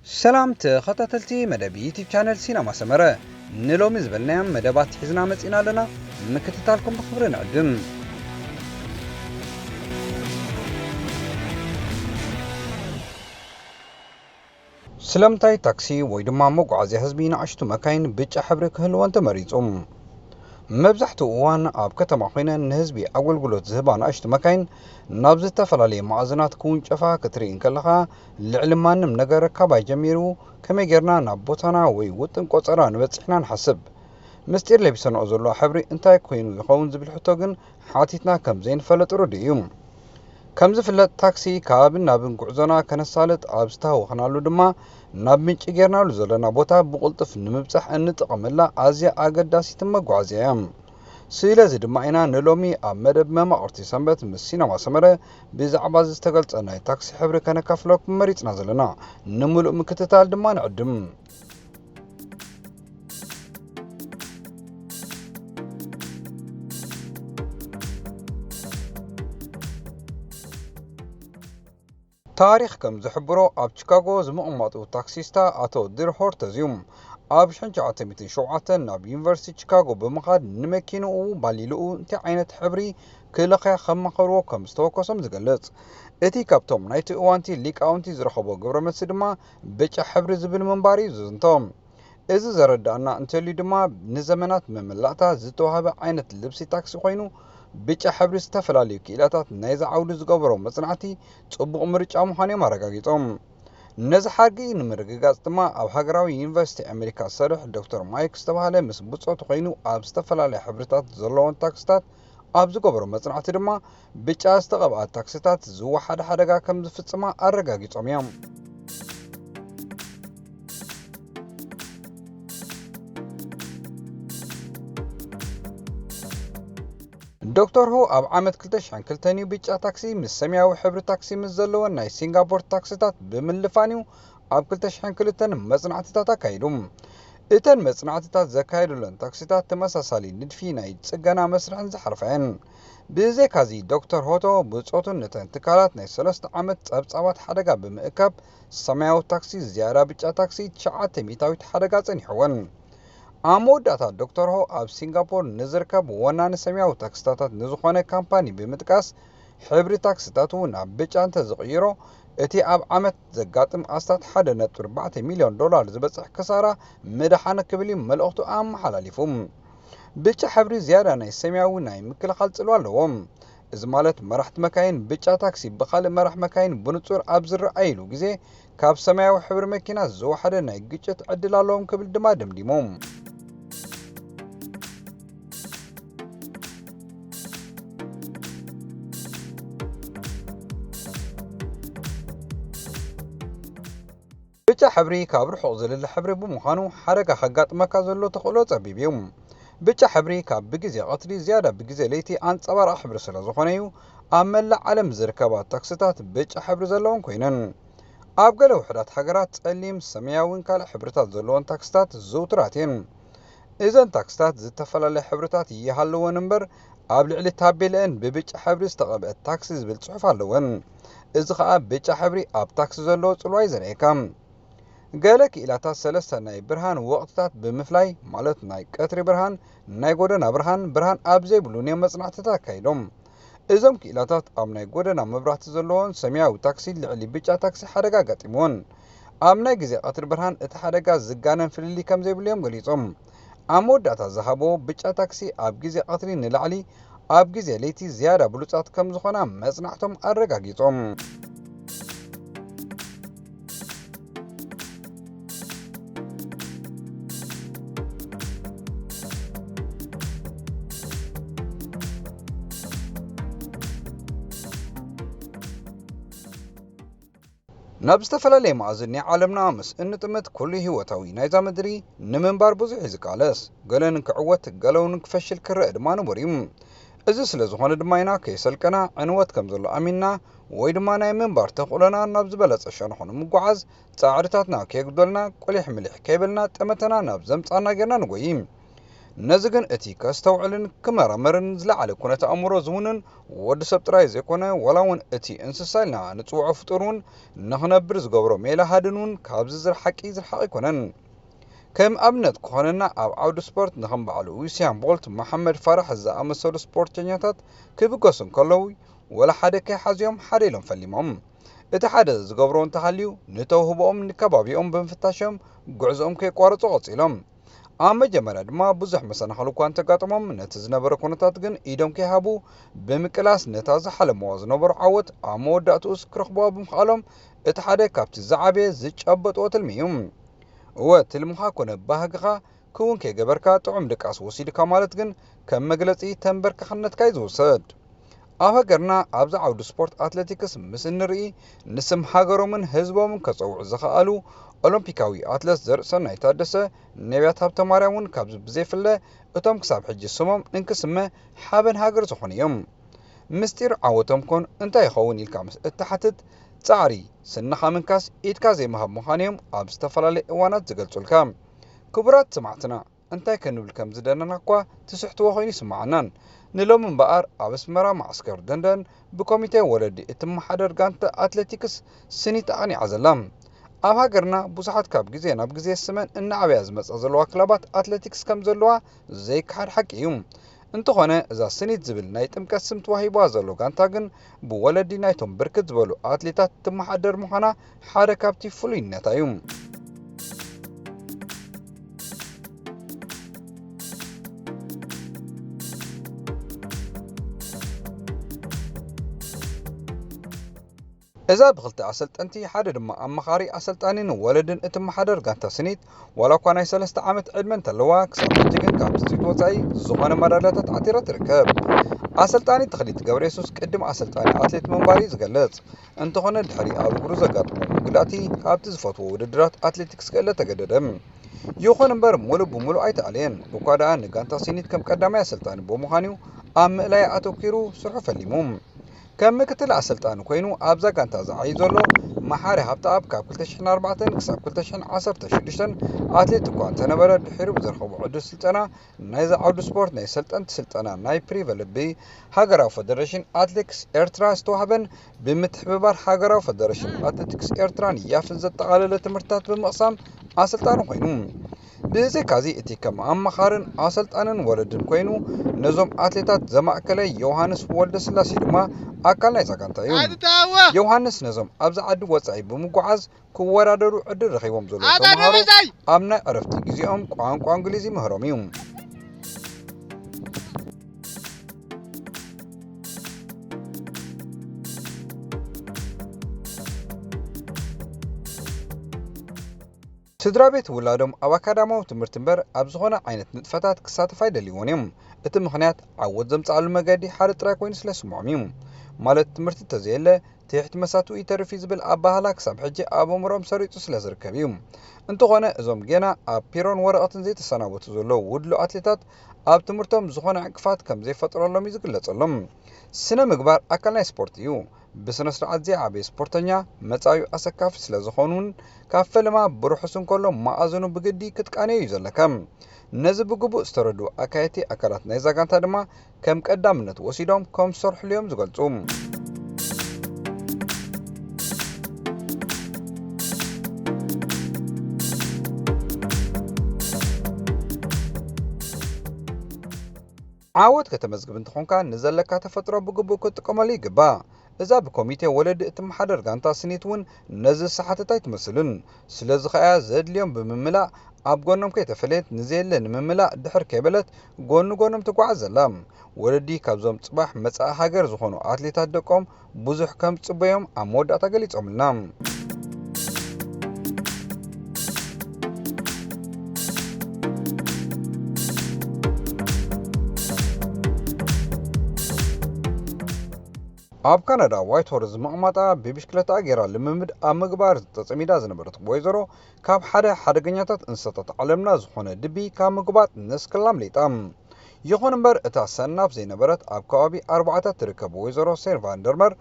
ሰላም ተኸታተልቲ መደብ ዩቲብ ቻነል ሲነማ ሰመረ፣ ንሎሚ ዝበልናዮም መደባት ሒዝና መጺና ኣለና። ምክትታልኩም ብኽብሪ ንዕድም። ስለምንታይ ታክሲ ወይ ድማ መጓዓዝያ ህዝቢ ንኣሽቱ መካይን ብጫ ሕብሪ ክህልወን ተመሪጹ? መብዛሕትኡ እዋን ኣብ ከተማ ኮይነን ንህዝቢ ኣገልግሎት ዝህባ ንኣሽቱ መካይን ናብ ዝተፈላለየ መኣዝናት ክውንጨፋ ክትርኢ እንከለኻ፣ ልዕሊ ማንም ነገር ካባይ ጀሚሩ ከመይ ጌርና ናብ ቦታና ወይ ውጥን ቆጸራ ንበጺሕና ንሓስብ። ምስጢር ለቢሰንኦ ዘለዋ ሕብሪ እንታይ ኮይኑ ይኸውን ዝብል ሕቶ ግን ሓቲትና ከም ዘይንፈልጥ ርዱእ እዩ። ከም ዝፍለጥ፣ ታክሲ ካብን ናብን ጉዕዞና ከነሳልጥ ኣብ ዝተሃወኽናሉ ድማ ናብ ምንጪ ጌርናሉ ዘለና ቦታ ብቕልጡፍ ንምብጻሕ እንጥቀመላ ኣዝያ ኣገዳሲትን መጓዓዝያ እያ። ስለዚ ድማ ኢና ንሎሚ ኣብ መደብ መማቕርቲ ሰንበት ምስ ሲነማ ሰመረ ብዛዕባ እዚ ዝተገልጸ ናይ ታክሲ ሕብሪ ከነካፍለኩም መሪጽና ዘለና። ንምሉእ ምክትታል ድማ ንዕድም። ታሪኽ ከም ዝሕብሮ፣ ኣብ ቺካጎ ዝምቕማጡ ታክሲስታ ኣቶ ድር ሆርተዝ እዩ። ኣብ ሽሕን ትሽዓተ ሚእትን ሸውዓተን ናብ ዩኒቨርሲቲ ቺካጎ ብምኻድ ንመኪንኡ ባሊልኡ እንታይ ዓይነት ሕብሪ ክለኽያ ከም መኸርዎ ከም ዝተወከሶም ዝገልጽ። እቲ ካብቶም ናይቲ እዋንቲ ሊቃውንቲ ዝረኸቦ ግብረ መልሲ ድማ ብጫ ሕብሪ ዝብል ምንባር እዩ ዝዝንቶ። እዚ ዘረዳእና እንተልዩ ድማ፣ ንዘመናት መመላእታ ዝተዋህበ ዓይነት ልብሲ ታክሲ ኮይኑ፣ ብጫ ሕብሪ ዝተፈላለዩ ክኢላታት ናይዚ ዓውዲ ዝገበሮ መጽናዕቲ ጽቡቕ ምርጫ ምዃኑ እዮም ኣረጋጊጾም። ነዚ ሓቂ ንምርግጋጽ ድማ፣ ኣብ ሃገራዊ ዩኒቨርሲቲ ኣሜሪካ ዝሰርሕ ዶክተር ማይክ ዝተባህለ ምስ ብጾቱ ኮይኑ ኣብ ዝተፈላለያ ሕብርታት ዘለዎን ታክስታት ኣብ ዝገበሮ መጽናዕቲ ድማ፣ ብጫ ዝተቐብኣ ታክሲታት ዝወሓደ ሓደጋ ከም ዝፍጽማ ኣረጋጊጾም እዮም። ዶክተር ሆ ኣብ ዓመት ክልተ ሽሕን ክልተን እዩ ብጫ ታክሲ ምስ ሰማያዊ ሕብሪ ታክሲ ምስ ዘለወን ናይ ሲንጋፖር ታክሲታት ብምልፋን እዩ ኣብ ክልተ ሽሕን ክልተን መጽናዕትታት ኣካይዱ። እተን መጽናዕትታት ዘካየዱለን ታክሲታት ተመሳሳሊ ንድፊ ናይ ጽገና መስርሕን ዝሓልፋ እየን። ብዘይካዚ፣ ዶክተር ሆቶ ብጾቱን ነተን ትካላት ናይ ሰለስተ ዓመት ጸብጻባት ሓደጋ ብምእካብ፣ ሰማያዊ ታክሲ ዝያዳ ብጫ ታክሲ ትሽዓተ ሚእታዊት ሓደጋ ጸኒሕወን። ኣብ መወዳእታ፣ ዶክተር ሆ ኣብ ሲንጋፖር ንዝርከብ ወናኒ ሰማያዊ ታክሲታታት ንዝኾነ ካምፓኒ ብምጥቃስ፣ ሕብሪ ታክሲታቱ ናብ ብጫ እንተዝቕይሮ፣ እቲ ኣብ ዓመት ዘጋጥም ኣስታት ሓደ ነጥቢ ኣርባዕተ ሚልዮን ዶላር ዝበጽሕ ክሳራ ምድሓን ክብል እዩ መልእኽቱ ኣመሓላሊፉ። ብጫ ሕብሪ ዝያዳ ናይ ሰማያዊ ናይ ምክልኻል ጽልዋ ኣለዎ። እዚ ማለት መራሕቲ መካይን ብጫ ታክሲ ብኻልእ መራሕ መካይን ብንጹር ኣብ ዝረኣይሉ ግዜ፣ ካብ ሰማያዊ ሕብሪ መኪና ዝወሓደ ናይ ግጭት ዕድል ኣለዎም ክብል ድማ ደምዲሙ። ብጫ ሕብሪ ካብ ርሑቕ ዝልለ ሕብሪ ብምዃኑ፣ ሓደጋ ከጋጥመካ ዘሎ ተኽእሎ ጸቢብ እዩ። ብጫ ሕብሪ ካብ ብግዜ ቀትሪ ዝያዳ ብግዜ ለይቲ ኣንጸባራቒ ሕብሪ ስለ ዝኾነ እዩ ኣብ መላእ ዓለም ዝርከባ ታክስታት ብጫ ሕብሪ ዘለወን ኮይነን። ኣብ ገለ ውሑዳት ሃገራት ጸሊም፣ ሰማያውን ካልእ ሕብርታት ዘለወን ታክስታት ዝውቱራት እየን። እዘን ታክስታት ዝተፈላለያ ሕብርታት ይሃልወን እምበር፣ ኣብ ልዕሊ ታቤላኤን ብብጫ ሕብሪ ዝተቐብአ ታክሲ ዝብል ጽሑፍ ኣለወን። እዚ ኸኣ ብጫ ሕብሪ ኣብ ታክሲ ዘለዎ ጽልዋ እዩ ዘርእየካ። ገለ ክኢላታት ሰለስተ ናይ ብርሃን ወቕትታት ብምፍላይ፣ ማለት ናይ ቀትሪ ብርሃን፣ ናይ ጎደና ብርሃን፣ ብርሃን ኣብ ዘይብሉን እዮም መጽናዕትታት ኣካይዶም። እዞም ክኢላታት ኣብ ናይ ጎደና መብራህቲ ዘለዎን ሰማያዊ ታክሲ ልዕሊ ብጫ ታክሲ ሓደጋ ኣጋጢምዎን። ኣብ ናይ ግዜ ቀትሪ ብርሃን እቲ ሓደጋ ዝጋነን ፍልልይ ከም ዘይብሉ እዮም ገሊጾም። ኣብ መወዳእታ ዝሃብዎ፣ ብጫ ታክሲ ኣብ ግዜ ቀትሪ ንላዕሊ፣ ኣብ ግዜ ለይቲ ዝያዳ ብሉጻት ከም ዝኾና መጽናዕቶም ኣረጋጊጾም። ናብ ዝተፈላለየ መኣዝን ናይ ዓለምና ምስ እንጥምት፣ ኩሉ ህይወታዊ ናይዛ ምድሪ ንምንባር ብዙሕ እዩ ዝቃለስ። ገለ ንክዕወት፣ ገለ እውን ክፈሽል ክረአ ድማ ንቡር እዩ። እዚ ስለ ዝኾነ ድማ ኢና ከይሰልቀና፣ ዕንወት ከም ዘሎ ኣሚንና፣ ወይ ድማ ናይ ምንባር ተኽእሎና ናብ ዝበለጸ ሸነኹ ንምጉዓዝ ጻዕርታትና ከየጉደልና፣ ቁሊሕ ምሊሕ ከይበልና፣ ጠመተና ናብ ዘምጻና ጌርና ንጎይ። ነዚ ግን እቲ ከስተውዕልን ክመራመርን ዝለዓለ ኩነተ ኣእምሮ ዝውንን ወዲ ሰብ ጥራይ ዘይኮነ፣ ዋላ እውን እቲ እንስሳ ኢልና ንጽውዖ ፍጡር እውን ንኽነብር ዝገብሮ ሜላ ሃድን እውን ካብ ዝርዝር ሓቂ ዝረሓቐ ኣይኮነን። ከም ኣብነት ክኾነና፣ ኣብ ዓውዲ ስፖርት ንኸም በዓሉ ዩሴን ቦልት፣ መሓመድ ፋራሕ ዝኣመሰሉ ስፖርተኛታት ክብገሱ እንከለዉ፣ ወላ ሓደ ከይሓዝዮም ሓደ ኢሎም ፈሊሞም። እቲ ሓደ ዝገብሮ እንተሃልዩ፣ ንተውህቦኦም ንከባቢኦም ብምፍታሾም ጉዕዞኦም ከየቋረጹ ቀጺሎም። ኣብ መጀመርያ ድማ ብዙሕ መሰናኽል እኳ እንተጋጠሞም፣ ነቲ ዝነበረ ኩነታት ግን ኢዶም ከይሃቡ ብምቅላስ፣ ነታ ዝሓለምዋ ዝነበሩ ዓወት ኣብ መወዳእትኡስ ክረኽብዋ ብምኽኣሎም፣ እቲ ሓደ ካብቲ ዝዓበየ ዝጨበጥዎ ትልሚ እዩ። እወ፣ ትልምኻ ኮነ ባህግኻ ክውን ከይገበርካ ጥዑም ድቃስ ወሲድካ ማለት ግን ከም መግለጺ ተንበርካኽነትካ እዩ ዝውሰድ። ኣብ ሃገርና ኣብዚ ዓውዲ ስፖርት ኣትሌቲክስ ምስ እንርኢ፣ ንስም ሃገሮምን ህዝቦምን ከጸውዑ ዝኸኣሉ ኦሎምፒካዊ ኣትለት ዘርእሰናይ ታደሰ፣ ነቢያት ሃብተማርያም እውን ካብዚ ብዘይፍለ፣ እቶም ክሳብ ሕጂ ስሞም እንክስመ ሓበን ሃገር ዝኾኑ እዮም። ምስጢር ዓወቶም ኮን እንታይ ይኸውን ኢልካ ምስ እትሓትት፣ ጻዕሪ፣ ስንኻ ምንካስ፣ ኢድካ ዘይምሃብ ምዃኑ እዮም ኣብ ዝተፈላለየ እዋናት ዝገልጹልካ። ክቡራት ሰማዕትና፣ እንታይ ክንብል ከም ዝደለና እኳ ትስሕትዎ ኮይኑ ይስምዓናን። ንሎሚ እምበኣር ኣብ ኣስመራ ማዕስከር ደንደን ብኮሚቴ ወለዲ እትመሓደር ጋንታ ኣትሌቲክስ ስኒት ኣቕኒዓ ዘላ። ኣብ ሃገርና ብዙሓት ካብ ግዜ ናብ ግዜ ስመን እናዓበያ ዝመጻ ዘለዋ ክለባት ኣትሌቲክስ ከም ዘለዋ ዘይከሓድ ሓቂ እዩ። እንተኾነ፣ እዛ ስኒት ዝብል ናይ ጥምቀት ስም ተዋሂብዋ ዘሎ ጋንታ ግን ብወለዲ ናይቶም ብርክት ዝበሉ ኣትሌታት ትመሓደር ምዃና ሓደ ካብቲ ፍሉይነታ እዩ። እዛ ብኽልተ ኣሰልጠንቲ ሓደ ድማ ኣማኻሪ ኣሰልጣኒን ወለድን እትመሓደር ጋንታ ስኒት፣ ዋላ እኳ ናይ ሰለስተ ዓመት ዕድመ እንተለዋ፣ ክሳብ ሕጂ ግን ካብ ትጽቢት ወጻኢ ዝኾነ ማዳልያታት ዓቲራ ትርከብ። ኣሰልጣኒ ተኽሊት ገብረየሱስ ቅድም ኣሰልጣኒ ኣትሌት ምንባር እዩ ዝገልጽ። እንተኾነ ድሕሪ ኣብ እግሩ ዘጋጠሞ መጉዳእቲ ካብቲ ዝፈትዎ ውድድራት ኣትሌቲክስ ክእለ ተገደደ። ይኹን እምበር፣ ሙሉእ ብሙሉእ ኣይተኣለየን። እኳ ደኣ ንጋንታ ሲኒት ከም ቀዳማይ ኣሰልጣኒ ብምዃኑ ኣብ ምእላይ ኣተኲሩ ስርሑ ፈሊሙ። ከም ምክትል ኣሰልጣኒ ኮይኑ ኣብዛ ጋንታ ዝዓዩ ዘሎ መሓሪ ሃብተኣብ ካብ ክልተ ሽሕን ኣርባዕተን ክሳብ ክልተ ሽሕን ዓሰርተ ሽዱሽተን ኣትሌት እኳ እንተነበረ፣ ድሒሩ ብዝረኸቦ ዕድል ስልጠና ናይዚ ዓውዲ ስፖርት ናይ ሰልጠንቲ ስልጠና ናይ ፕሪቨ ልቢ ሃገራዊ ፈደረሽን ኣትሌቲክስ ኤርትራ ዝተዋህበን ብምትሕብባር ሃገራዊ ፈደረሽን ኣትሌቲክስ ኤርትራን ያፍን ዘጠቓለለ ትምህርትታት ብምቕሳም ኣሰልጣኒ ኮይኑ። ብዘይካዚ እቲ ከም ኣማኻርን ኣሰልጣንን ወለድን ኮይኑ ነዞም ኣትሌታት ዘማእከለ ዮሃንስ ወልደስላሴ ድማ ኣካል ናይዛ ጋንታ እዩ። ኣትታወ! ዮሃንስ ነዞም ኣብዚ ዓዲ ወጻኢ ብምጉዓዝ ክወዳደሩ ዕድል ረኺቦም ዘለዉ ኣታ ተምሃሮ ደበሳይ! ኣብ ናይ ዕረፍቲ ግዜኦም ቋንቋ እንግሊዝ ይምህሮም እዩ። ስድራ ቤት ውላዶም ኣብ ኣካዳማዊ ትምህርቲ እምበር ኣብ ዝኾነ ዓይነት ንጥፈታት ክሳተፍ ኣይደልይዎን እዮም። እቲ ምኽንያት ዓወት ዘምጽኣሉ መገዲ ሓደ ጥራይ ኮይኑ ስለ ዝስምዖም እዩ። ማለት ትምህርቲ እንተዘየለ ትሕቲ መሳትኡ ይተርፍ እዩ ዝብል ኣባህላ ክሳብ ሕጂ ኣብ ኣእምሮኦም ሰሪጹ ስለ ዝርከብ እዩ። እንተኾነ እዞም ጌና ኣብ ፒሮን ወረቐትን ዘይተሰናበቱ ዘለዉ ውድሉ ኣትሌታት ኣብ ትምህርቶም ዝኾነ ዕንቅፋት ከም ዘይፈጥረሎም እዩ ዝግለጸሎም። ስነ ምግባር ኣካል ናይ ስፖርት እዩ። ብስነ ስርዓት ዘይዓበየ ስፖርተኛ መጻኢኡ ኣሰካፊ ስለ ዝኾኑን ካብ ፈለማ ብርሑስ እንከሎ መኣዝኑ ብግዲ ክትቃነዮ እዩ ዘለካ። ነዚ ብግቡእ ዝተረድኡ ኣካየድቲ ኣካላት ናይዛ ጋንታ ድማ ከም ቀዳምነት ወሲዶም ከም ዝሰርሑሉ እዮም ዝገልጹ። ዓወት ከተመዝግብ እንተኾንካ ንዘለካ ተፈጥሮ ብግቡእ ክትጥቀመሉ ይግባእ። እዛ ብኮሚቴ ወለዲ እትመሓደር ጋንታ ስኒት እውን ነዚ ዝሰሓተት ኣይትመስልን። ስለዚ ኸኣ ዘድልዮም ብምምላእ ኣብ ጎኖም ከይተፈለየት ንዘየለ ንምምላእ ድሕር ከይበለት ጎኒ ጎኖም ትጓዓዝ ዘላ። ወለዲ ካብዞም ጽባሕ መጻኢ ሃገር ዝኾኑ ኣትሌታት ደቆም ብዙሕ ከም ዝጽበዮም ኣብ መወዳእታ ገሊጾምልና። ኣብ ካናዳ ዋይት ሆርስ ምቕማጣ ብብሽክለታ ጌራ ልምምድ ኣብ ምግባር ተጸሚዳ ዝነበረት ወይዘሮ ካብ ሓደ ሓደገኛታት እንስሳታት ዓለምና ዝኾነ ድቢ ካብ ምግባጥ ነስክላ ኣምሊጣ። ይኹን እምበር እታ ሰናፍ ዘይነበረት ኣብ ከባቢ ኣርባዕተ ትርከብ ወይዘሮ ሴን ቫንደርመር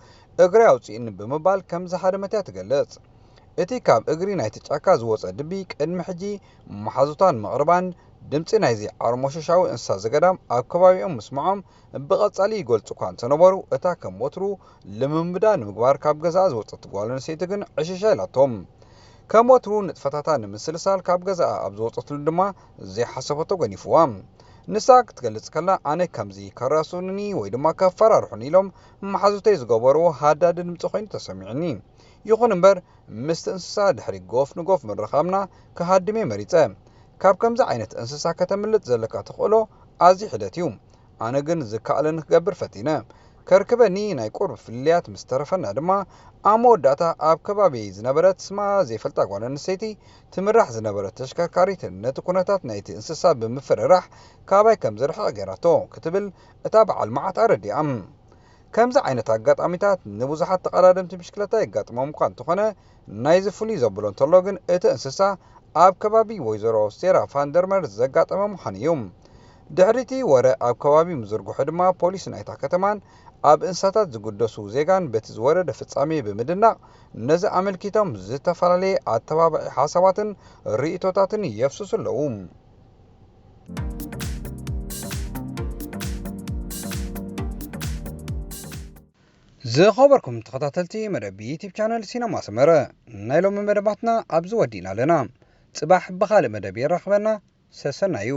እግሪ ኣውፅእኒ ብምባል ከም ዝሃደመት እያ ትገልጽ። እቲ ካብ እግሪ ናይቲ ጫካ ዝወጸ ድቢ ቅድሚ ሕጂ መሓዙታን መቕርባን ድምጺ ናይዚ ዓርሞሽሻዊ እንስሳ ዘገዳም ኣብ ከባቢኦም ምስምዖም ብቐጻሊ ይገልጹ እኳ እንተነበሩ፣ እታ ከም ወትሩ ልምምዳ ንምግባር ካብ ገዛኣ ዝወጸት ጓል ኣንስተይቲ ግን ዕሽሽ ኣይላቶም። ከም ወትሩ ንጥፈታታ ንምስልሳል ካብ ገዛኣ ኣብ ዝወጸትሉ ድማ ዘይሓሰበቶ ገኒፍዋ። ንሳ ክትገልጽ ከላ፣ ኣነ ከምዚ ከራስኑኒ ወይ ድማ ከፈራርሑኒ ኢሎም መሓዙተይ ዝገበርዎ ሃዳዲ ድምጺ ኮይኑ ተሰሚዑኒ። ይኹን እምበር፣ ምስቲ እንስሳ ድሕሪ ጎፍ ንጎፍ ምርኻብና ክሃድም እየ መሪጸ። ካብ ከምዚ ዓይነት እንስሳ ከተምልጥ ዘለካ ተኽእሎ ኣዝዩ ሕደት እዩ። ኣነ ግን ዝከኣለኒ ክገብር ፈቲነ። ከርክበኒ ናይ ቁሩብ ፍልልያት ምስ ተረፈና ድማ፣ ኣብ መወዳእታ ኣብ ከባቢየይ ዝነበረት ስማ ዘይፈልጣ ጓል ኣንስተይቲ ትምራሕ ዝነበረት ተሽከርካሪት ነቲ ኩነታት ናይቲ እንስሳ ብምፍርራሕ ካባይ ከም ዝርሕቕ ገይራቶ ክትብል እታ በዓል መዓት ኣረዲኣ። ከምዚ ዓይነት ኣጋጣሚታት ንብዙሓት ተቐዳደምቲ ብሽክለታ የጋጥሞም እኳ እንተኾነ፣ ናይዚ ፍሉይ ዘብሎ እንተሎ ግን እቲ እንስሳ ኣብ ከባቢ ወይዘሮ ሴራ ፋንደርመር ዘጋጠመ ምዃኑ እዩ። ድሕሪቲ ወረ ኣብ ከባቢ ምዝርግሑ ድማ ፖሊስ ናይታ ከተማን ኣብ እንስሳታት ዝግደሱ ዜጋን በቲ ዝወረደ ፍጻሜ ብምድናቕ ነዚ ኣመልኪቶም ዝተፈላለየ ኣተባባዒ ሓሳባትን ርእይቶታትን የፍስሱ ኣለዉ። ዝኸበርኩም ተኸታተልቲ መደብ ዩቲብ ቻነል ሲነማ ሰመረ፣ ናይ ሎሚ መደባትና ኣብዚ ወዲእና ኣለና። ጽባሕ ብኻልእ መደብ የራኽበና። ሰሰናዩ።